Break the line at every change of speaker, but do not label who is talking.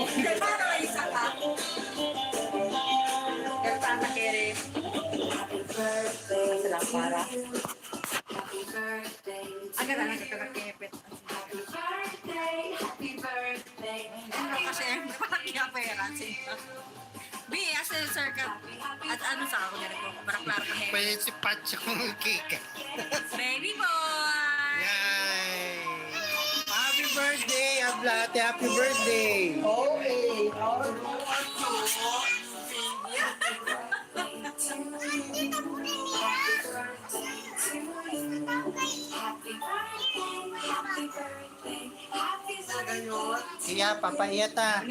Para isa ka. Kaya kere. Sa lang para.
Happy birthday to
Agad na
you.
kepet.
Happy birthday, happy birthday,
Ano kasi, parang kaya pera. B, as a sir ka. At ano sa ako nila ko, para klaro ka.
Pwede si Pacho kong cake.
Baby boy!
Yay! Happy birthday, Ablate! Happy birthday!
Okay.
Happy birthday, happy birthday, happy
Talaga yun.
Iya, papaiya ta.